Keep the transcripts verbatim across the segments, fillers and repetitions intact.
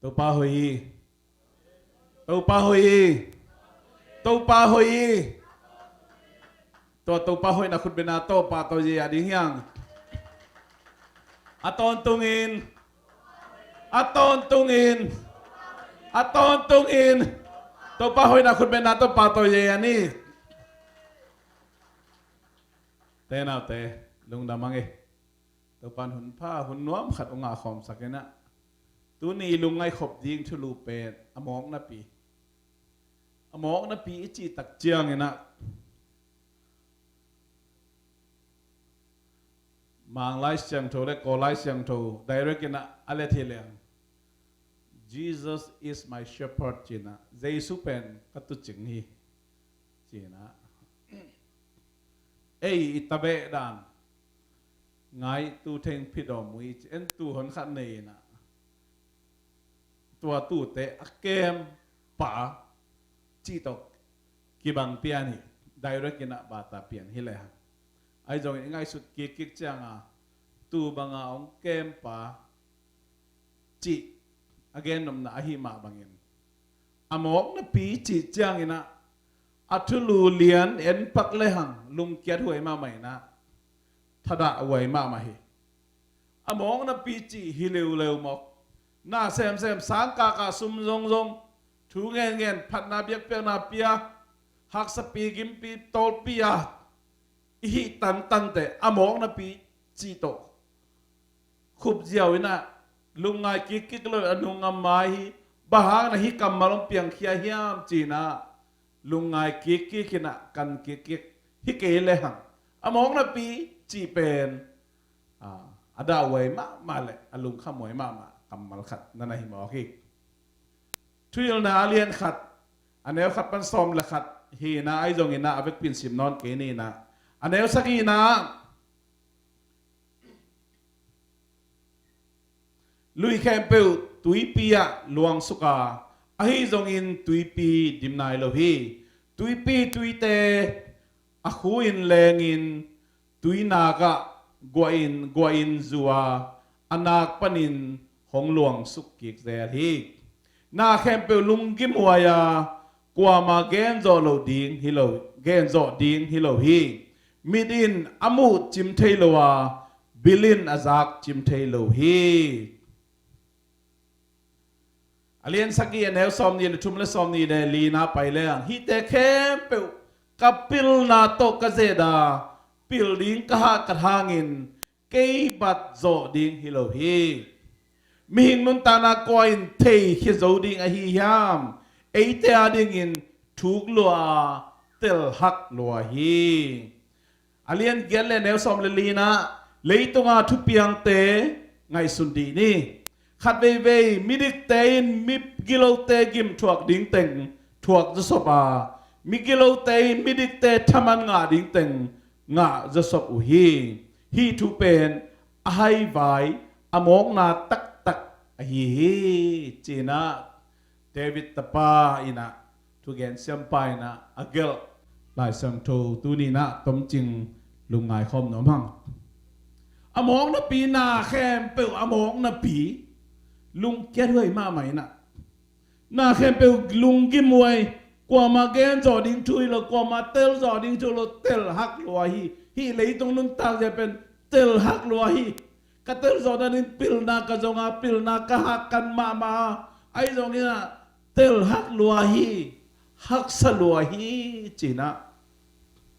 Topa hoih hi. Topa hoih hi. Topa hoih hi. Tua Topa hoihna khutbetna tawh pahtawi a ding hi hang. A tawntungin, a tawntungin, a tawntungin Topa hoihna khutbetna tawh pahtawi a ni. Te naute, lungdam hang e. Topan hun pha, hun nuam khat hong ngah khawmsak in ah, tuni i lungngaih khop ding thulu pen a mawknapi. A mawknapi i cih tak ciangin ah, Mang Lai Siangtho le Kawl Lai Siangtho direct in ah a let hi leng, "Jesus is my shepherd," ci-in ah, "Jesu pen ka tuucing hi," ci-in ah, ei i tabeh dan, "Ngai tu theng phidawm uh hi," ci-in tu hon khat nei in ah, tua tute a kempa cih tawh kibang pian hi. Direct in ah bata pian hi lehang, ahi zongin i ngaihsut kikkik cianga, tu banga hong kempa cih a gennopna ahi mah bangin, a mawknapi cih ciangin ah, a thulu lian en pak lehang lungkiat huai mahmah in ah, thadah huai mahmah hi. A mawknapi cih hi leuleu mawk. Na semsem, sangkaka sum zongzong, thu ngenngen, phatna biakpiakna pia, haksapi gimpi tawlpi a i hih tangtangte, a mawknapi cih tawh khupziau in ah, lungngai kikkik lo a nung a mai hi. Bang hang na hih kammal hong piangkhia hiam ci-in ah, lungngai kikkik in ah, kan kikkik hi kei lehang, a mawknapi cih pen, a, a dahhuai mahmah le a lungkhamhuai mahmah kammal khat na na hi mawk hi. Thuhilhna a lian khat, a neu khat pan sawm le khat hi in ah, ahi zongin ah a vekpi in sim nawn kei ni in ah, a neu sagihna ah, "Lui khempeuh tuipi ah luangsuk a, ahi zongin tuipi dim nai lo hi. Tuipi tuite a khu in lengin, tuinak ah guahin guahin zu a, a nak panin hong luangsuk kik zel hi. Na khempeuh lunggimhuai a, kuama genzawh lo ding hi lo, genzawh ding hi lo hi. Mit in a muh cim thei lo a, bil in a zak cim thei lo hi." A lian sagih, a neu sawmnih le thum le sawmnih le lina pai leng, "Hihte khempeuh ka pilna tawh ka zet a, pil ding ka hahkat hangin kei bat zawh ding hi lo hi. Mihing nuntakna kua in theikhia zo ding ahi hiam? Eite adingin thuk lua a, telhak lua hi." A lian giat le neu sawm le lina, "Leitunga thupiangte ngaihsun dih ni. Khat veivei midikte in migilote gim thuak ding teng thuak zawsop a, migilote in midikte thaman ngah ding teng ngah zawsop uh hi. Hih thu pen a haivai, a mawkna taktak ahi hi," ci-in ah David tapa in ah, thugen siampa in ah a gelh Lai Siangtho tuni in ah tomcing lungngai khawm nuam hang. A mawknapi, na khempeuh a mawknapi, lungkiat huai mahmah in ah, na khempeuh lunggimhuai, kuama genzawh ding thu hi lo, kuama telzawh ding thu hi lo, telhak lua hi. Hih leitung nuntak zia pen telhak lua hi. Ka telzawh nading pilna ka zong a, pilna ka hahkat mahmah a, ahi zongin ah telhak lua hi, haksa lua hi, ci-in ah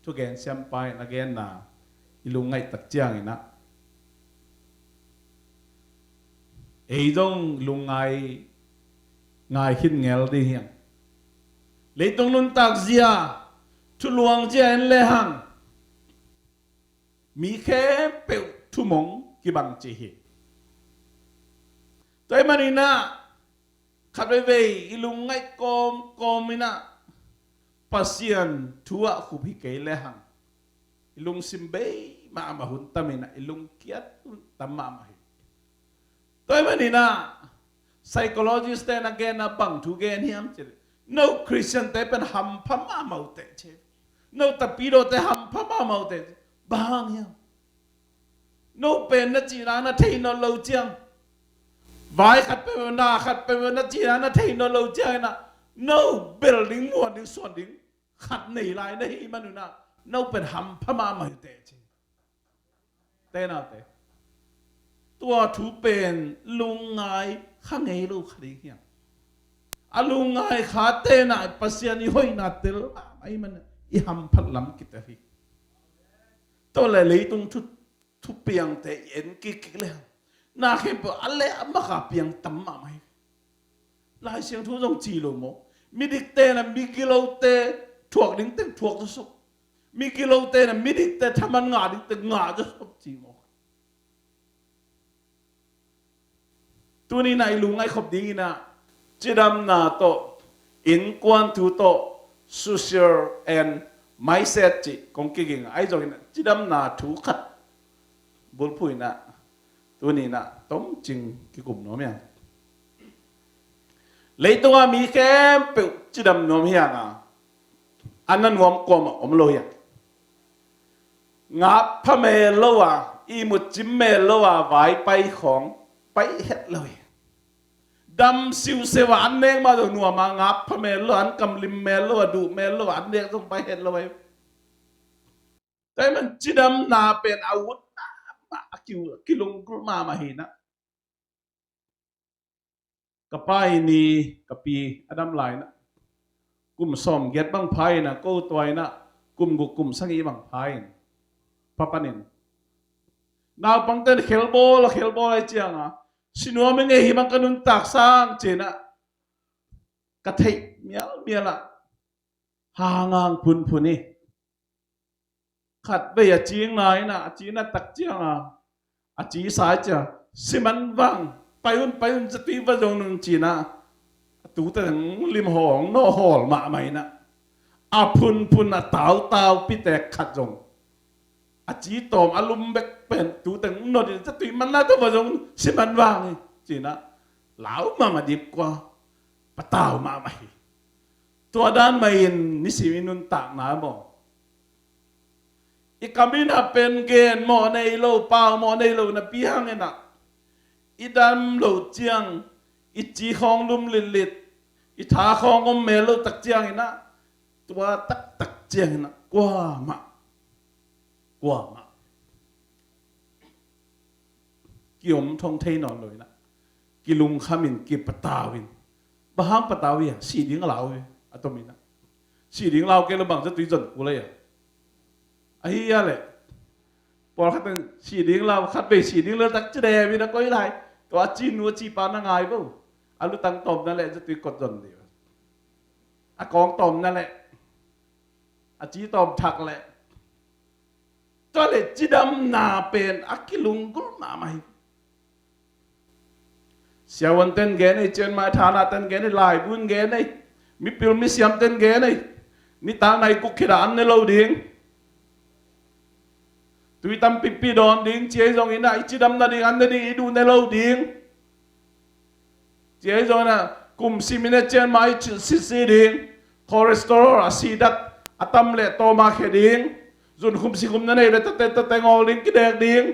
thugen siampa in a genna i lungngaih tak ciangin ah, ei zong lungngai, ngai khin ngel ding hi hang. Leitung nuntak zia, thuluang zia en lehang, mi khempeuh thumong kibang ci hi. Tua ahih manin ah, khat veivei i lungngaih kawmkawm in ah, Pasian thu ah khup hi kei lehang, i lungsim bei mahmah hun tam in ah, i lungkiat hun tam mahmah hi. Tua ahih manin ah, psychologist te in a genna bang thu gen hiam cih leh, "No Christian te pen hampha mahmah uh teh," ci. "No tapidaw te hampha mahmah uh teh," ci. Bang hang hiam? No pen na cihna na thei nawn lo ciang, Vai khat peuh, na khat peuh na cina na thei nawn lo ciangin ah, no bel ding, muan ding, suan ding khat nei lai na hi manun ah, no pen hampha mahmah hi teh ci. Te naute, tua thu pen lungngai kha ngei lo kha ding hiam? A lungngai kha te na Pasian i hoihna tel mahmah i man i hamphat lam kitel hi. Tua le leitung thu, thupiangte i en kik kik le hang, na khempeuh a le a maka piang tam mahmah hi. Lai Siangtho zong ci lo maw? Midikte na migilote thuak ding teng thuak zawsop, migilote na midikte thaman ngah ding teng ngah zawsop ci maw? Tuni na i lungngaih khop dingin ah, cidamna tawh, innkuan thu tawh, social and mindset cih kong kiging ahi zongin ah, cidamna thu khat bulphuh in ah, tuni na tomcing kikum nuam hi hang. Leitungah mi khempeuh cidam nuam hi hang a, a na nuam kuamah om lo hi hang. Ngap pha mel lo a, ihmut cim mel lo a, vai pai khawng pai het lo hi. Dam siusiu a, an nek mah zong nuam a, ngap pha mel lo, an kamlim mel lo a, duh mel lo a, an nek zong pai het lo hi. Tua ahih man cidamna pen a ut mahmah, a kiu, a kilunggulh mahmah hi na. Ka pa i ni, ka pi a dam lai na, kum sawmgiat bang pha in ah, ko tua in ah kum guk kum sagih bang pha in, pha panin, naupangten khelbawl a khelbawl ahih ciangin, si nuam ing ei, hih bang ka nuntak sang ci-in ah, ka theih mialmial ah, hanghang phunphun hi. Khatvei a cina in ah, a cina tak ciangin, a cisa ciang, siman vang, pai un, pai un, zatui va zong un ci-in ah, a tute teng lim hawng nawhawl mahmah in ah, a phunphun a tautau pitek khat zong, a ci tawm a lum bek pen tu teng nodin zatui man lai tawh va zong un, siman vang hi ci-in ah, lau mahmah dip kua, patau mahmah hi. Tua dan mah in nisim i nuntakna maw, i kam in ah pen gen mawh nei lo, pau mawh nei lo napi hangin ah, i dam loh ciang, i ci khawng lum litlit, i tha khawng om mel lo tak ciangin ah, tua taktak ciangin ah, kuamah, kuamah kiom thong thei nawn lo in ah, kilungkham in, kipatau in. Bang hang patau hi a, si ding a lau hi a, a tom in ah. Si ding lau kei lo bang zatui zon kul hi a. Ahi a leh, pawlkhat in si ding lau, khatvei si ding lo tak ci deh in a koi lai. Tua a ci nu a ci pa na ngai bo. A lutang tawm na leh zatui kot zon dih. A kawng tawm na leh, a ci tawm thak leh, tua leh cidamna pen a kilunggulh mahmah hi. Siavuanten gen ei, cianmai thanaten gen ei, laibun gen ei, mipil misiamten gen ei, nitak nai kuk khit ah an ne lo ding. Tui tampipi dawn ding ci ei zongin ah, i cidam nading an ne ding, i duh ne lo ding ci ei zongin ah, kum sim in ah cianmai sitsi ding, cholesterol a sidat a tam leh tawm a khia ding, zunkhum sikhum na nei leh tate tate ngawl ding, kidek ding.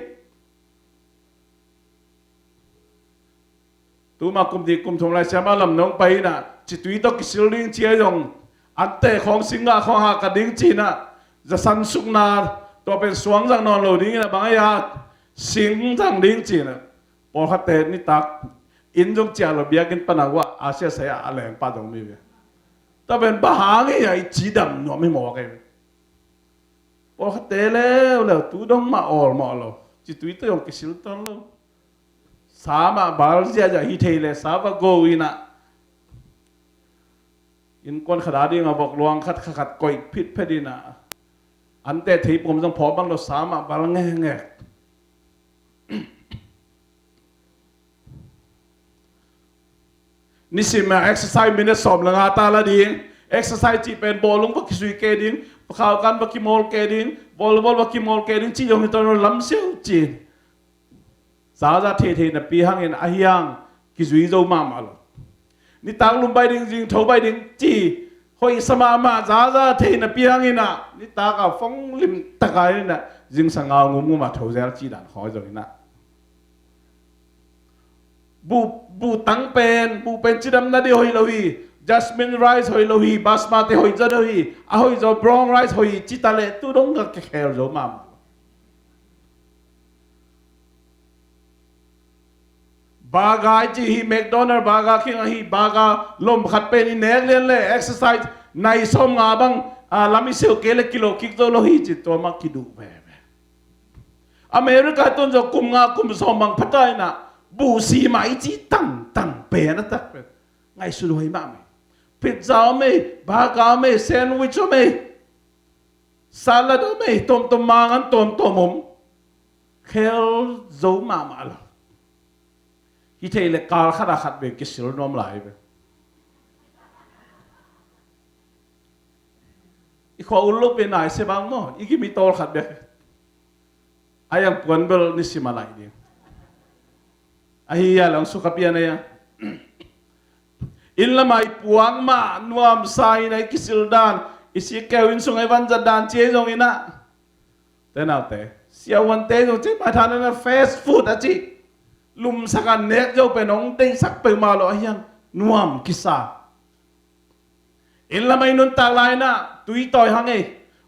Tuma kum nih kum thum lai siama lam nong pai in ah, citui tawh kisil ding ci ei zong, ante khawng singgah khawng hahkat ding ci-in ah, zasan sukna, tua pen suang zang nawn lo ding in ah, bang ei a, sing zang ding ci-in ah, pawlkhatte nitak inn zong ciah lo, biakinn pan a uah a siasai a lengpa zong mi ve. Tua pen bang hang hi a, i cidam nuam hi mawk ei. Pawlkhatte leuleu tu dong mah awlmawh lo, citui tawh zong kisil tawn lo. Sa mah bal ziahziah hi thei leh sa va go in ah, innkuan khat a ding a vok luang khat kha khat koih phitphet in ah, ante thei pum zong phawk bang lo, sa mah bal ngekngek. Nisim a exercise minute sawm le nga ta la ding. Exercise cih pen bawlung va kizui kei ding, khaukan va kimawl kei ding, volleyball va kimawl kei ding cih zong hi tawn lo, lam siau ci. Zaza theithei napi hangin ahi hang kizui zo mahmah lo. Nitak lum bai ding, zingtho bai ding ci hoihsa mahmah, zaza thei napi hangin ah, nitak a fong limtak a in ah, zingsang a ngumngum a tho zel ci dan khawng zong in ah, Buh, buhtang pen, buh pen cidam nading hoih lo hi. Jasmine rice hoih lo hi, basmati hoih zaw lo hi. A hoih zaw brown rice hoih hi, ci ta leh tu dong ka kikhel zo mahmah. Burger i cih hi, McDonald, Burger King ahi, burger lom khat pen i nek lian leh exercise nai sawmnga bang, a, lam i siau kei leh kilo kik zo lo hi ci, tua mah kiduh veve. America tun zaw kum nga kum sawm bang pha ta in ah, buh si mah i cih tangtang pen a tak pen ngaihsut huai mahmah hi. Pizza om ei, burger om ei, sandwich om ei, salad om ei, tuamtuam, mangan tuamtuam om. Khel zo mahmah lo. Hi thei leh kal khat a khat bek kisil nuam lai ve. I khua ul lo pen nai se bang maw, i gim i tawl khat bek. A iang puan bel nisim a laih ding. Ahi a lang suk a pian a iang. Inn lam ah i puak mah nuamsa in a i kisil dan, i sikkeu inn sung a i vanzat dan ci ei zong in ah. Te naute, siavuante zong ci, maitha na fast food a ci. Lumsak a nek zo pen hong deihsak peuhmah lo a hiang nuam kisa. Inn lam a i nuntak lai in ah tui tawi hang ei,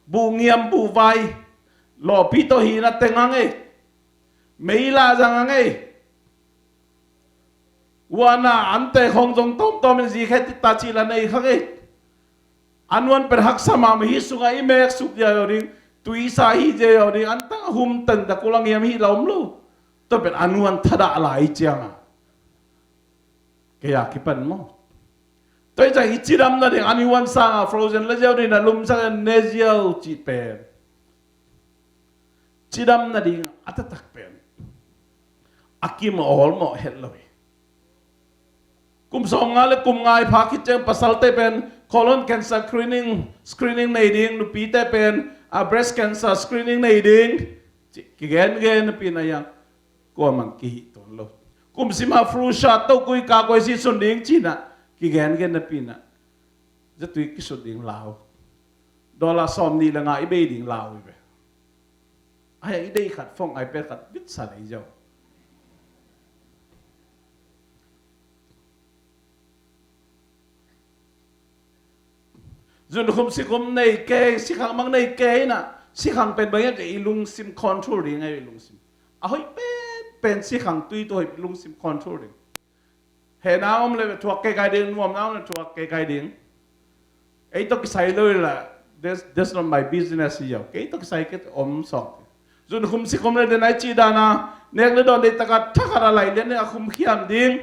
buh ngiam buh vai, lawhpi tawh hih in ah teng hang ei, mei lah zang hang ei. Uana ante khong zong tawmtawm in zikhe tita cih la nei kha ngei. A nuan pen haksa mahmah hi, sungah i mek suk ziau ding, tuisa hi ziau ding, antang a hum tan da kul a ngiam hi la om lo. Tua pen a nuan thadah lai cianga kei a kipan maw. Tua i ciang i cidam nading a ni uan sanga frozen la ziau ding, na lumsak ne ziau cih pen cidam nading a taktak pen a kim a awlmawh het lo hi. Kum sawmnga le kum nga i pha khit ciang pasalte pen colon cancer screening, screening nei ding, nupite pen a breast cancer screening nei ding ci kigengen napi na iang kuaman kihih tuan lo. Kum sima flu shot tokui kakoi si sun ding cina kigengen napi na zatui kisut ding lau. Dollar sawm nih le nga i bei ding lau i ve. Ai, i dei khat phone, iPad khat vitsa lei ziau. Zunkhum sikhum nei kei, sikhang mang nei kei na, sikhang pen bang i lungsim control ding, i lungsim. A hoih pen pen sikhang tui tu hoih lungsim control ding. Hehna om le thuak kei kai ding, nuamna om le thuak kei kai ding. Ei tawh kisai lo la, that's, that's not my business hi ziau. Kei tawh kisai kei om sawk. Zunkhum sikhum le den ai ci dana, nek le dawn dei taka thakhat a lai lian a khum khiam ding,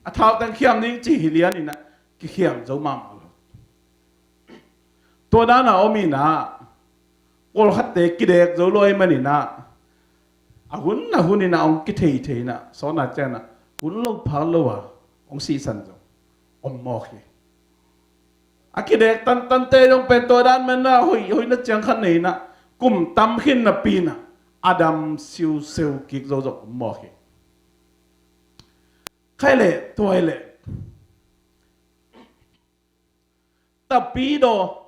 a thau teng khiam ding ci hi lian ina, kikhiam zo mahmah lo. Tua dana om ina, pawlkhatte kidek zo lo ai manina, a hun a hun ina hong kithei thei ina, sawna ciana, hun lo phal lo a hong sisan zo om mawk hi. A kidek tantante zong pen tua dan manna hoih, hoihna ciang khat nei ina, kum tam khin napi ina, a dam siuseu kik zo zo om mawk hi. Khai le, tua le. Tapidaw,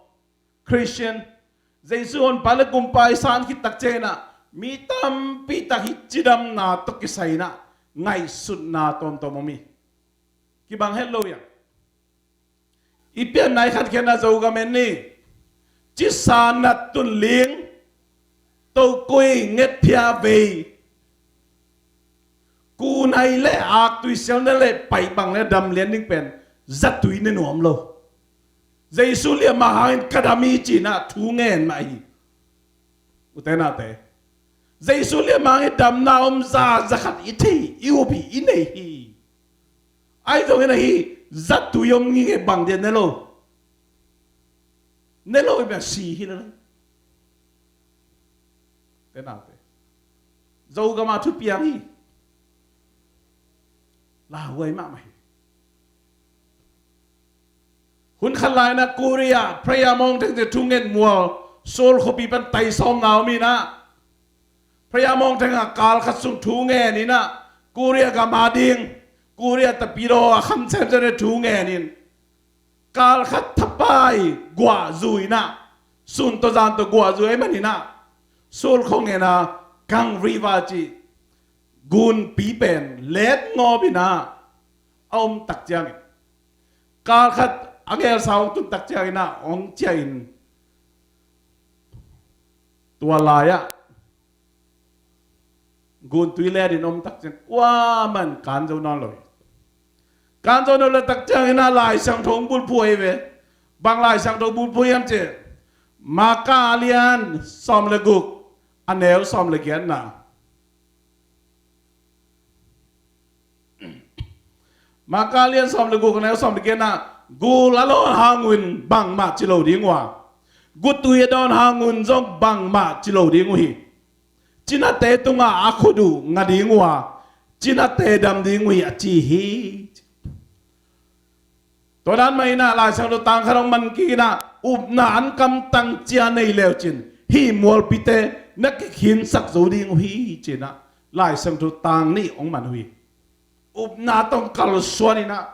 Christian, Jesu honpa le kumpa i san khit tak ciangin ah mi tampi tak hih cidamna tawh kisai in ah ngaihsutna tawmtawm om hi. Kibang het lo hiam? I pianna i khatkhiatna Zogam en ni. Cisa nat tun ling, tokui ngetphia vei, kunai le aktui sialna le paih bang le dam lian ding pen zatui ne nuam lo. Jesu liamah hangin ka dam hi ci-in ah thu ngen mah hi. Ute naute, Jesu liamah hangin damna om za, za khat i thei, i up hi, i nei hi. Ahi zongin ahi, zatui om ngingei bang dia ne lo. Ne lo i bia si hi le lo. Te naute, Zogam a thupiang hi. Lauhuai mahmah hi. Hun khat lai-in ah Korea, Prayer Mountain te thu ngen mual, Seoul khuapi pan tai sawmnga om in ah, Prayer Mountain a kal khat sung thu ngen in ah, Korea gam a ding, Korea tapidaw a kham semsem in thu ngen in, kal khat thapai guah zui in ah, sun tawh zan tawh guah zui ahih manin ah, Seoul khuangen a Gang River cih gunpi pen letngawp in ah a om tak ciangin, kal khat a gelsa hong tun tak ciangin ah hong ciah in, tua lai-ah guntui let in om tak ciang kuamah in kan zo nawn lo hi. Kan zo nawn lo tak ciangin ah Lai Siangtho hong bulphuh ahi ve. Bang Lai Siangtho bulphuh hiam cih leh, Marka a lian sawm le guk, a neu sawm le giatna. Marka a lian sawm le guk, a neu sawm le giatna, gul a dawn hangun bangmah ci lo ding uh a, guttui a dawn hangun zong bangmah ci lo ding uh hi. Cinate tungah a khut uh nga ding uh a, cinate dam ding uh hi, a ci hi. Tua dan mah in ah Lai Siangtho tang khat hong man kik in ah, upna an kamtang cia nei leu cin, hih mualpite na kikhinsak zo ding uh hi, ci in ah Lai Siangtho tang nih hong man uh hi. Upna tawh kalsuan in ah,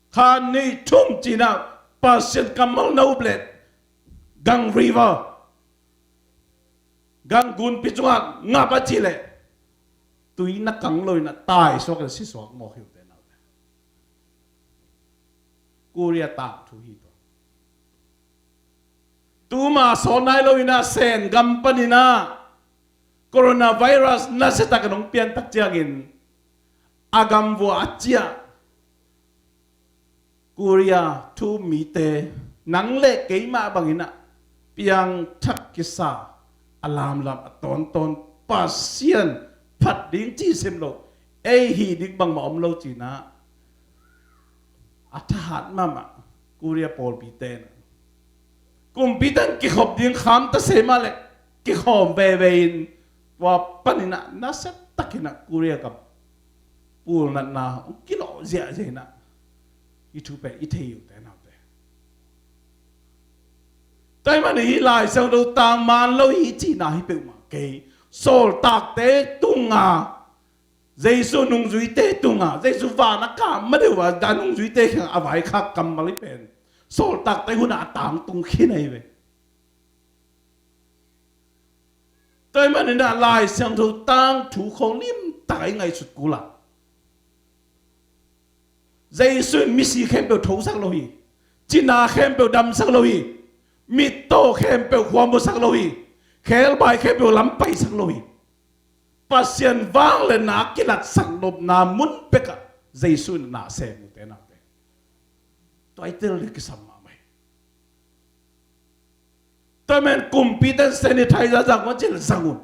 khat nih thum ci in ah Pasian kammal na up leh, Gang River, Gang gunpi cungah ngap a cih leh, tui na kang lo in ah taisuak in sisuak mawk hi uh te nau te. Korea tangthu hi tua. Tuma sawt nai lo in ah Sen gam panin ah coronavirus nasia takin hong pian tak ciangin a gam vua a ciah Korea thu mite, nang le keimah bangin ah piangthak kisa, a lamlam, a tawntawn, Pasian phat ding cih sem lo, ei hih ding bangmah om lo ci in ah a thahat mahmah Korea pawlpite in ah, kumpite in kikhop ding kham ta se mah leh kikhawm veve in, tua panin ah nasia takin ah Korea gam pulnatna hong kilawh ziahziah in ah, hih thu pen i thei uh te nau te. Tua ahih manin hih Lai Siangtho tang man lo hi cihna hi peuhmah kei. Sawltakte tunga, Jesu nungzuite tunga, Jesu van a kah ma deuh a, a nungzuite kiangah a vaikhak kammal hi pen, sawltakte hunah a tangtung khin ahi ve. Tua ahih manin ah Lai Siangtho tangthu khawng limtak a i ngaihsut kul a, Jesu in misi khempeuh thosak lo hi. Cina khempeuh damsak lo hi. Mittaw khempeuh khuamusak lo hi. Khebai khempeuh lampaisak lo hi. Pasian vangliatna a kilatsak nopna mun bekah Jesu in na sem uh te nau te. Tua i tel ding kisam mahmah hi. Tua ahih manin kumpite in sanitizer zang un cih leh zang un.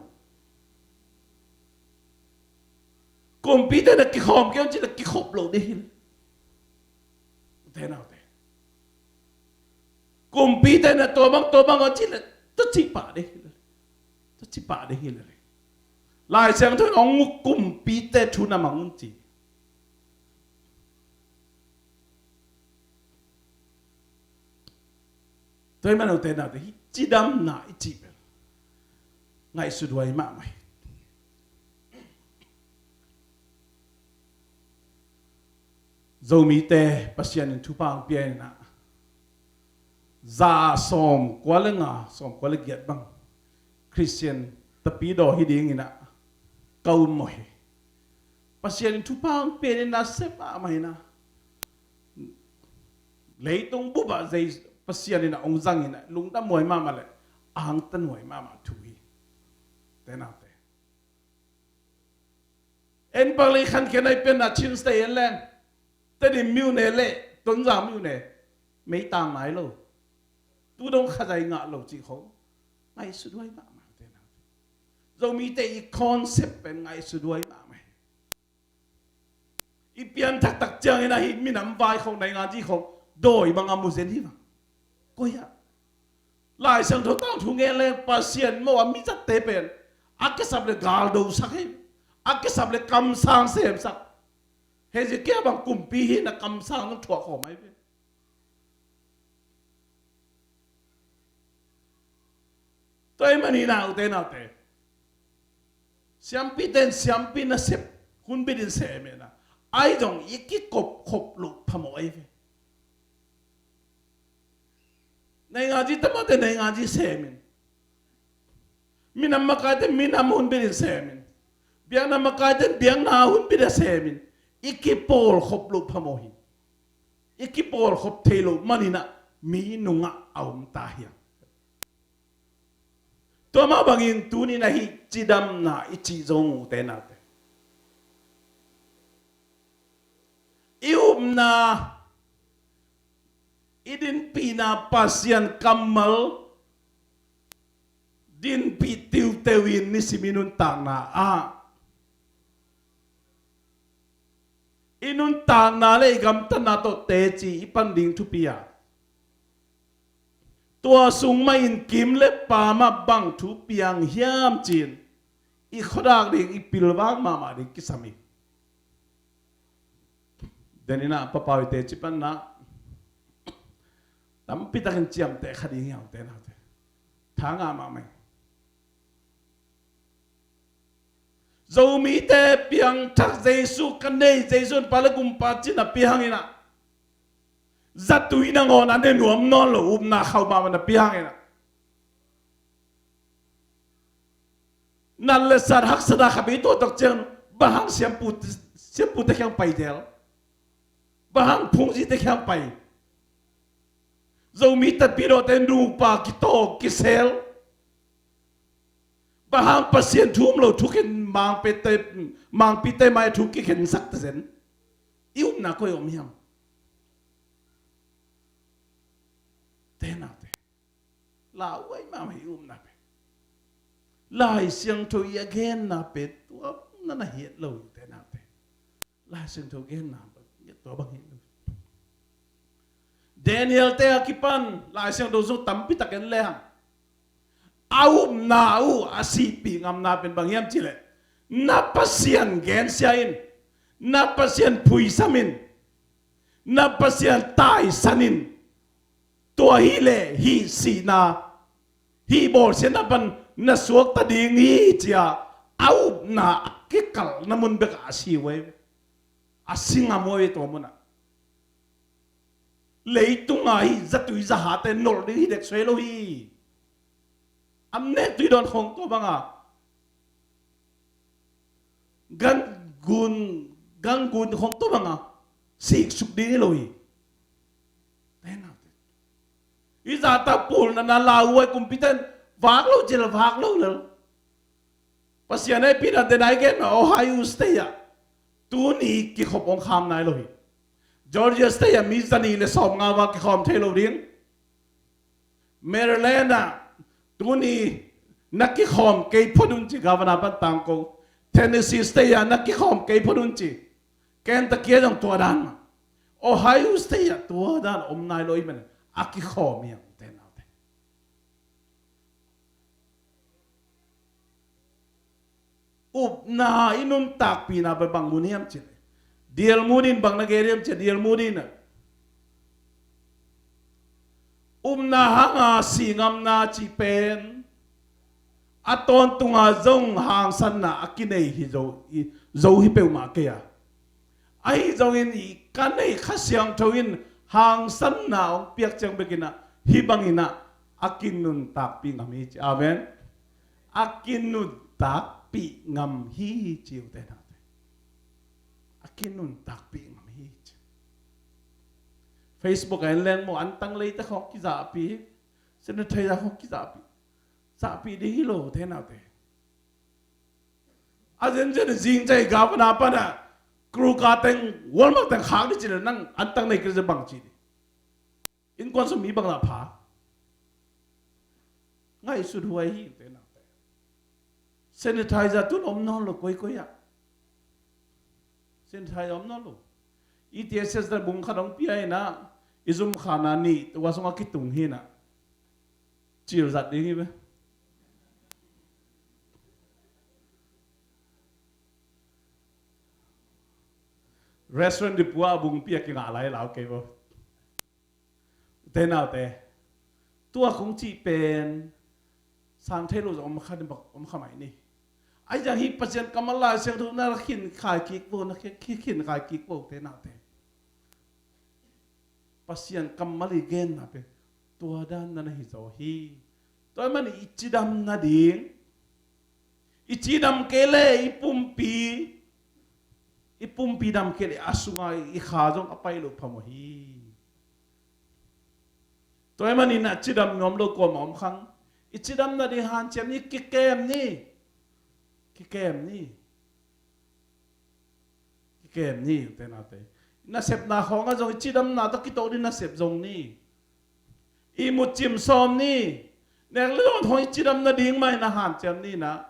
Kumpite in ah kikhawm kei un cih leh kikhop lo ding hi. Te nau te. Kumpite in ah tua bang tua bang un cih leh tua cih pah ding hi. Tua cih pah ding hi. Lai Siangtho in hong kumpite thu na mang un ci. Tua ahih manin ute naute, hih cidamna i cih pen ngaihsut huai mahmah hi. Zomite Pasian in thupha hong pia in ah, za sawmkua le nga, sawmkua le giat bang Khristian tapidaw hi ding in ah ka um uh hi. Pasian in thupha hong pia in ah, sem mahmah in ah, leitung bup ah zei Pasian in ah hong zang in ah, lungdam huai mahmah leh a hangtan huai mahmah thu hi. Te naute, en pak lei khankhiatna i pianna Chin State en leng, Tedim myone leh Tonzang myone meitang nai lo, tu dong khazai ngah lo cih khong ngaihsut huai mahmah. Te naute, Zomite i concept pen ngaihsut huai mahmah hi. I pianthak tak ciangin ah hih minam vai khong, naingan ci khong dawi bang a mu zen hi vang. Koi ah? Lai Siangtho tangthu ngen leng Pasian mawh a mi zatte pen a kisap leh galdo sak hi. A kisap leh kamsang semsak. Hezekiah bang kumpi hi in ah kamsang zong thuak khawm ahi ve. Tua ahih manin ah ute naute, siampite in siampi nasep hunbit in sem in ah, ahi zong i kikop khop loh phamawh ahi ve. Nainganzi tamate nainganzi sem in, minam makaite minam hunbit in sem in, Biakna makaite in biakna hun bit a semin i kipawlkhop loh phamawh hi. I kipawlkhop thei loh manin ah mi nungah a om ta hi hang. Tua mah bangin tuni-in ah hih cidamna i cih zong, ute naute, i upna, i dinpihna Pasian kammal dinpih tiuteu in nisim i nuntakna ah, i nuntakna le i gamtatna tawh teci i pan ding thupi a, tua sung mah in kim le pam ah bang thu piang hiam ci-in i khuadak ding, i pilvang mahmah ding kisam hi. Deninah papau i teci panah tampi takin ciamteh kha ding hi hang, ute naute. Tha ngah mahmah hi. Zomite piangthak Jesu ka nei, Jesu in Pa le Gumpa ci-in a pia hanginah, zatui nangawn a ne nuam nawn lo upna khauh mahmah na pia hanginah, nat le sat haksatna khat bei tuahtak ciang bang hang siampu, siampute kiang pai zel? Bang hang phungzite kiang pai? Zomi tapidawte nupa kitaw kisel. Bang hang Pasian thu um lo thukhen mangpite, mangpite mai thu kikhensak ta zen? I upna koi om hiam? Te naute, lauhuai mahmah i upna pen. Lai Siangtho i a genna pen tua na na hiat lo, ute naute. Lai Siangtho genna tua bang hiat lo. Daniel te a kipan Lai Siangtho sung tampi tak en lehang, a upna uh a sihpih ngamna pen bang hiam cihleh, na Pasian gensia in, na Pasian phuisam in, na Pasian taisan in, tua hileh hih sihna, hih bawlsiatna pan na suakta ding hi ci-a a upna a kikalhna mun bekah a si uh hi. A si ngam uh hi tua munah. Leitunga hih zatui zahate nolh ding hi dek suai lo hi. Am nek tui dawn khong tua banga gangun, gangun khong tua banga siksuk ding hi lo hi. Te naute, i zahtak pulna na lauhuai kumpite in vak lo cil vak lo lel. Pasian hehpihna te nai gen mah, Ohio State ah tuni kikhop hong kham nai lo hi. Georgia State ah mi zanih le sawmnga val kikhawm thei lo ding. Maryland ah tuni na kikhawm kei phot un ci, governor pan tangko. Tennessee State ah na kikhawm kei phot un ci. Kentucky ah zong tua dan mah. Ohio State ah tua dan om nai lo ahih manin a kikhawm hi hang, ute naute. Upna i nuntakpihna bang mun hiam cihleh, D L Moody in bang na gen hiam cihleh, D L Moody in ah, upna hanga si ngamna cih pen a tawntunga zong hangsanna a kinei hi zo, i zo hi peuhmah kei a. Ahi zongin i ka neih Kha Siangtho in hangsanna hong piak ciang bekin ah hih bangin ah a kinuntakpih ngam hi ci. Amen. A kinuntakpih ngam hi ci, ute naute. A kinuntakpih ngam hi ci. Facebook ah en leng maw, antang leite khawng kizahpih, sanitizer khawng kizahpih, zahpih ding hi lo, ute naute. A zenzen zingcai governor panah crew car teng, Walmart teng khak dih cileh nang antang nei kei leh bang ci dih? Innkuan sung mi bang lah pha? Ngaihsut huai hi, ute naute. Sanitizer tun om nawn lo koikoi ah. Sanitizer om nawn lo. E T S S na bung khat hong pia inah, i zum khana nih tua sungah kitung hi inah. Cil zat ding hi ve. Restaurant dipua a bung pia kingah lai lau kei bo. Ute naute, tua kong cih pen sang thei lo zong om kha, om kha mai ni. Ahi zong hih Pasian kammal Lai Siangtho na khin khai kik bo, na khin, khin khai kik bo, ute naute. Pasian kammal i genna pen tua dan na na hi zaw hi. Tua ahih manin i cidam nading, I cidam kei le i pumpi, i pumpi dam kei le a sunga i kha zong a pai lo phamawh hi. Tua ahih manin a cidam nuam lo kuamah om khang. I cidam nading hanciam ni, kikem ni. Kikem ni. Kikem ni, ute naute. Nasepna khawngah zong i cidamna tawh kitawk ding nasep zong ni. Ihmut cim sawm ni. Nek le dawn khawng i cidam nading mah in a hanciam ni na.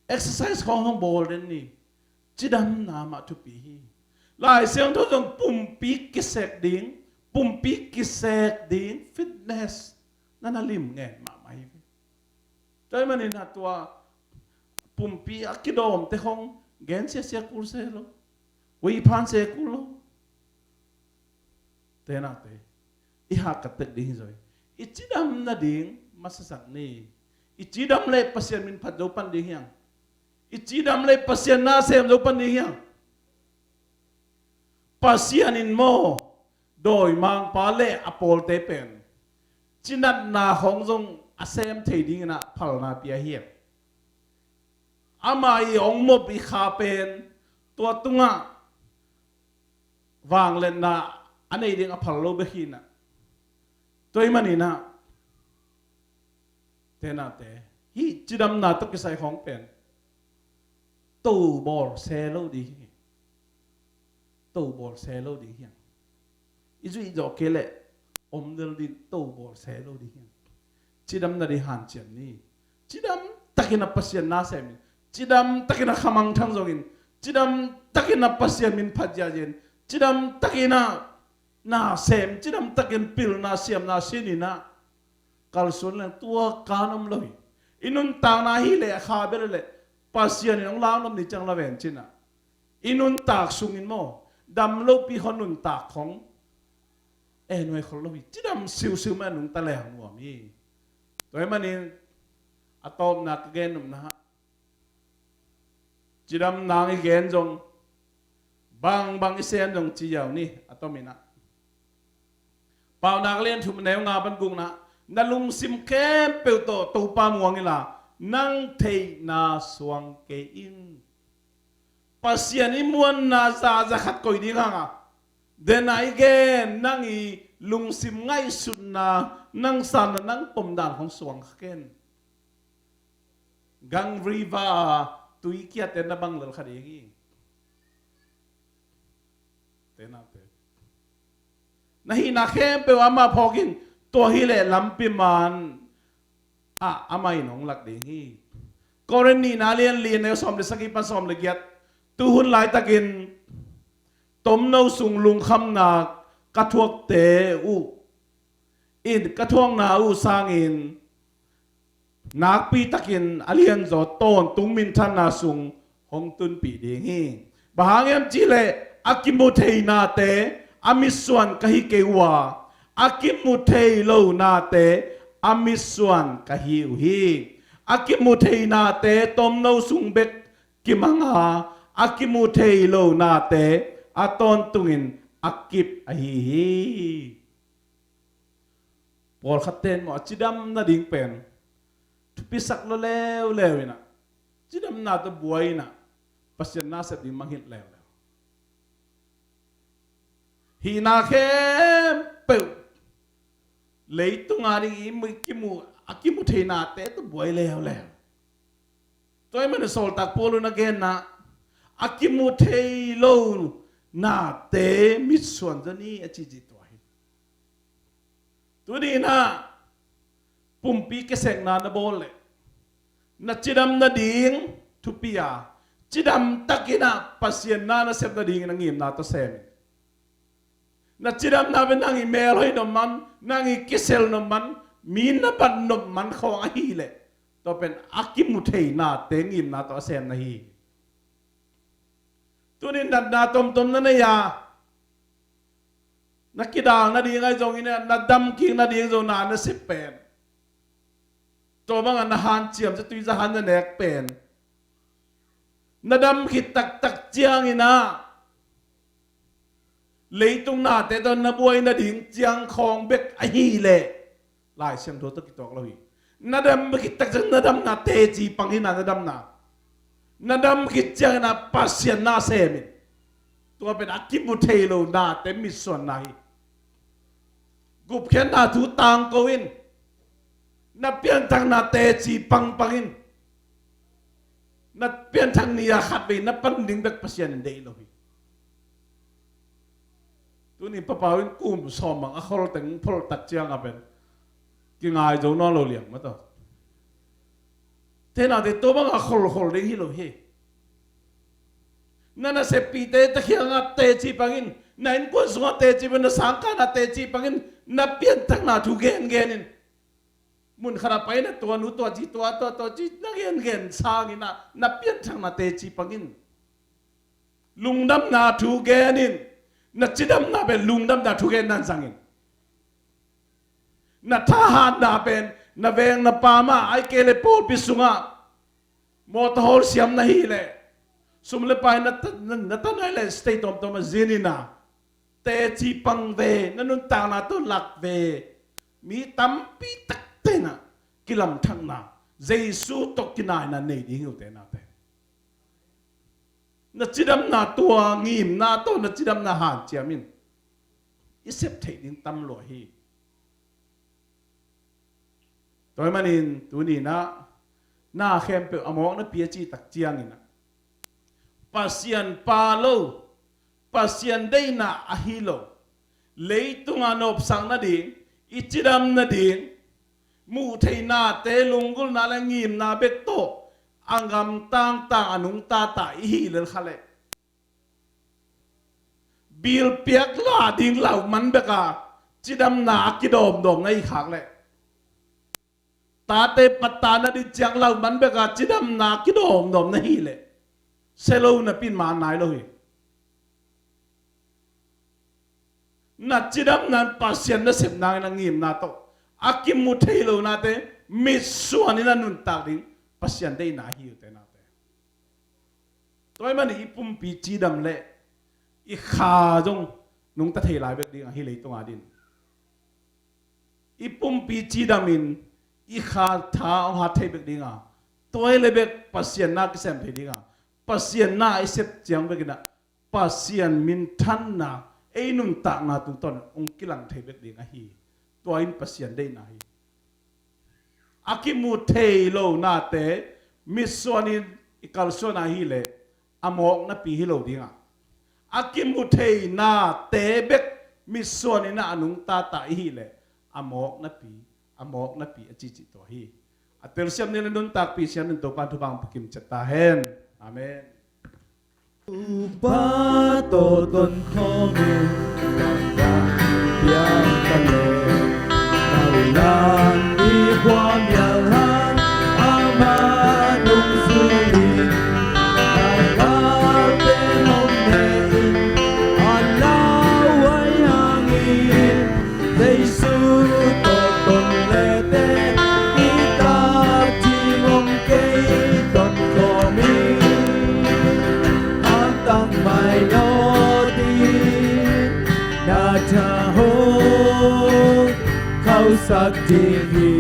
Exercise khawng hong bawl den ni. Cidamna mah thupi hi. Lai Siangtho zong pumpi kisek ding, pumpi kisek ding, fitness na na lim ngen mahmah hi. Tua ahih manin a tua pumpi a kidawmte khawng gen siasia kul se lo. Wei phan se kul lo. Ute naute, i hahkat tek ding hi zaw hi. I cidam nading masasak ni. I cidam le Pasian min phat zo pan ding hiang. I cidam le Pasian na sem zo pan ding hiang. Pasian in maw, dawimangpa le a pawlte pen cinatna khawng zong a sem thei dingin a phalna pia hiang. Ama i ong mop i kha pen tua tungah vangliatna a nei ding a phal lo bek hi na. Tua ahih manin a, ute naute, hih cidamna tawh kisai khawng pen to bawl se lo ding hi. To bawl se lo ding hiang. I zuih zawh kei leh om del ding, to bawl se lo ding hiang. Cidam nading hanciam ni. Cidam takin a Pasian na sem in. Cidam takin a khamangthang zongin. Cidam takin a Pasian min phat ziahziah in. Cidam takin a na sem, cidam takin pilna siamna sin in a kalsuan leng tua kan om lo hi. I nuntakna hi leh a kha bel leh Pasian in hong lau nop ni ciang la ven cin a. I nuntak sungin maw, dam lopi khawng nuntak khawng e nuai khol lo hi. Cidam siusiu mah nungta leng nuam hi. Tua ahih manin a tawpna ka gen nopna, cidam nang i gen zong, bangbang i sem zong ci ziau ni, a tom in a. Paunak lian thum neu nga pan gukna, na lungsim khempeuh tawh Topa muang inla, nang theihna suang kei in. Pasian i muanna za, za khat koih ding hang a, den a i gen, nang i lungsim ngaihsutna, nang sanna, nang pomdan khawng suang kha ken. Gang river a tui kiate na bang lel kha ding hi. Ute naute, na hihna khempeuh amah phawk in, tua hi leh lampi man ah amah in hong lak ding hi. Korin nihna lian li neu sawm le sagih pan sawm le giat. Tu hun laitakin tomno sung lungkhamna ka thuakte uh in ka thuakna uh sangin nakpi takin a lianzaw tawntung minthanna sung hong tunpih ding hi. Bang hang hiam cihleh a kimu thei nate a mitsuan ka hi kei uh a, a kimu thei lo nate a mitsuan ka hi uh hi. A kimu thei nate tomno sung bek kimang a, a kimu thei lo nate a tawntungin a kip ahi hi. Pawlkhatte in maw, a cidam nading pen thupisak lo leuleu in a, cidamna tawh buai in a, Pasian na sep ding mangngilh leuleu. Hihna khempeuh, leitung a ding i mu, kimu, a kimu thei nate tawh buai leuleu. Tua ahih manin sawltak Paul in a genna, a kimu thei lo nate mitsuan zaw ni a ci ci tua hi. Tuni in a pumpi kisekna na bawl leh, na cidam nading thupi a, cidam takin a Pasian na na sep nadingin a ngimna tawh sem in. Na cidamna pen nang i melhoih nop man, nang i kisel nop man, mi na bat nop man khawng ahih leh, tua pen a kimu thei nate ngimna tawh a sem na hi. Tuni in natna tomtom na nei a, na kidal nading ahi zongin a, na damkik nading zong na nasep pen, tua bangin na hanciam ciang tui za han na nek pen, na dam khit taktak ciangin a, leitung nate tawh na buai nading ciang khawng bek ahih leh, Lai Siangtho tawh kituak lo hi. Na dam khit taktak ciang na damna teci pang hi na, na damna. Na dam khit ciangin ah Pasian na sem in. Tua pen a kimu thei lo nate mitsuanna hi. Gupkhiatna thu tangko in. Na pianthakna teci pangpang in. Na pianthak ni-a khatvei na pan ding bek Pasian in deih lo hi. Tuni Papau in kum sawm bang a khol teng phol tak ciang a pen kingai zo nawn lo liang mataw. Te nate tua bang a kholkhol ding hi lo hi. Na naseppihte te kiangah teci pangin, na innkuan sungah teci pangin, na sangkahna teci pangin, na pianthakna thu gengen in. Mun khatah pai na tua nu tua ci tua tua tua ci na gengen sangin ah na pianthakna teci pangin. Lungdamna thu gen in. Na cidamna pen lungdamna thu gen nan zangin. Na thahatna pen na veng na pamah ai kei le pawlpi sungah mawtaw hawl siam na hi leh sum le pai na ta-, na, na ta nai le state tawmtawm a zin in ah teci pang ve, na nuntakna tawh lak ve. Mi tampi takte in ah kilamthakna, Jesu tawh kinaina nei ding hi uh te nate. Na cidamna tua ngimna tawh na cidamna hanciam in. I sep theih ding tam lua hi. Tua ahih manin tuni in ah na khempeuh a mawknapi a cih tak ciangin ah Pasian pha lo, Pasian deihna ahi lo, leitungah nopsak nading, i cidam nading, muh theih nate lunggulhna le ngimna bek tawh a ngam tangtang a nungta ta i hih lel kha leh, bilpiak la ding lauman bek a cidamna a kidawmdawm na hi khak leh, tate patta nading ciang lauman bek a cidamna a kidawmdawm na hi leh, se lo napi in man nai lo hi. Na cidamna in Pasian nasepna in a ngimna tawh a kimu thei lo nate mitsuan in a nuntak ding Pasian deihna ahi uh te nate. Tua ahih manin i pumpi cidam leh i kha zong nungta thei lai bek ding ahi leitung adingin. I pumpi cidam in i kha tha hong hat thei bek ding a, tua hi leh bek Pasian na kisem thei ding a, Pasian na i sep ciang bek in ah Pasian minthanna ei nuntakna tungtawn hong kilang thei bek ding ahi. Tua in Pasian deihna hi. A kimu thei lo nate mitsuan in i kalsuan ahi leh a mawknapi hi lo ding a, a kimu thei nate bek mitsuan in a nungta ta i hih leh a mawknapi, a mawknapi a cici tua hi. A telsiam ni le nuntakpi siam in Topa'n thupha hong pia kim ciat ta hen. Amen. Topa tawh ton khawm in, na vang piang ta leh, na ulan i khua mial hang, amah nungzui in, na galte hong ne in, a lauhuai hangin, Jesu tawh ton lete, i takcing om kei ton khawm in. Antang mai naw ding, na tha hong khauhsak ding hi.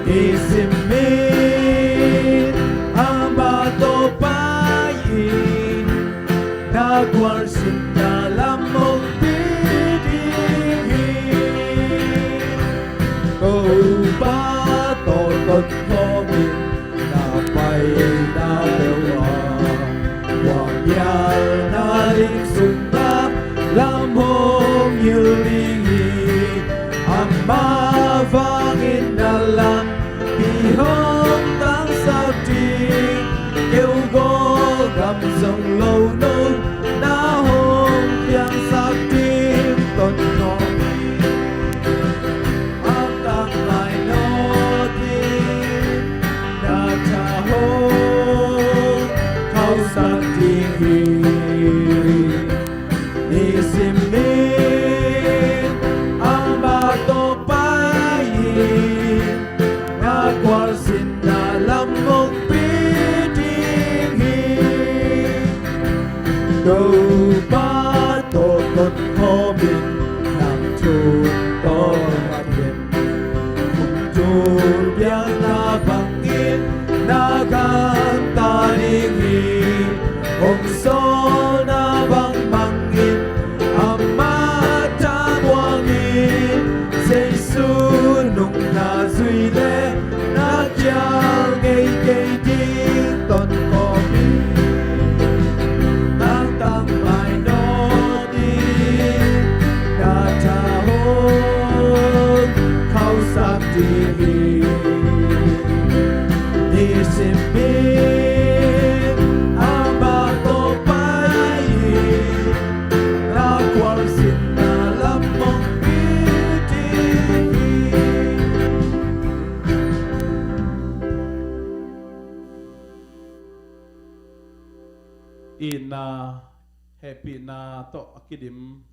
Nisim in amah tawh pai in, na gualsinna lam hong pi ding hi. Topa tawh ton khawm in, na paina peuh ah, khua mial na lim sungah lam hong hilh ding hi. Amah vangin na lam pi hong tangsak ding, keu Gaw gam zong lo no, na hong piangsak ding ton khawm in. Antang mai naw ding, na tha hong khauhsak ding hi. Nisim in amah tawh pai in, na gualsinna lam hong pi ding hi. Topa tawh ton khawm in, nang thu tawh a dian, tung tul biakna bangin na gam Na hehpihna tawh a kidim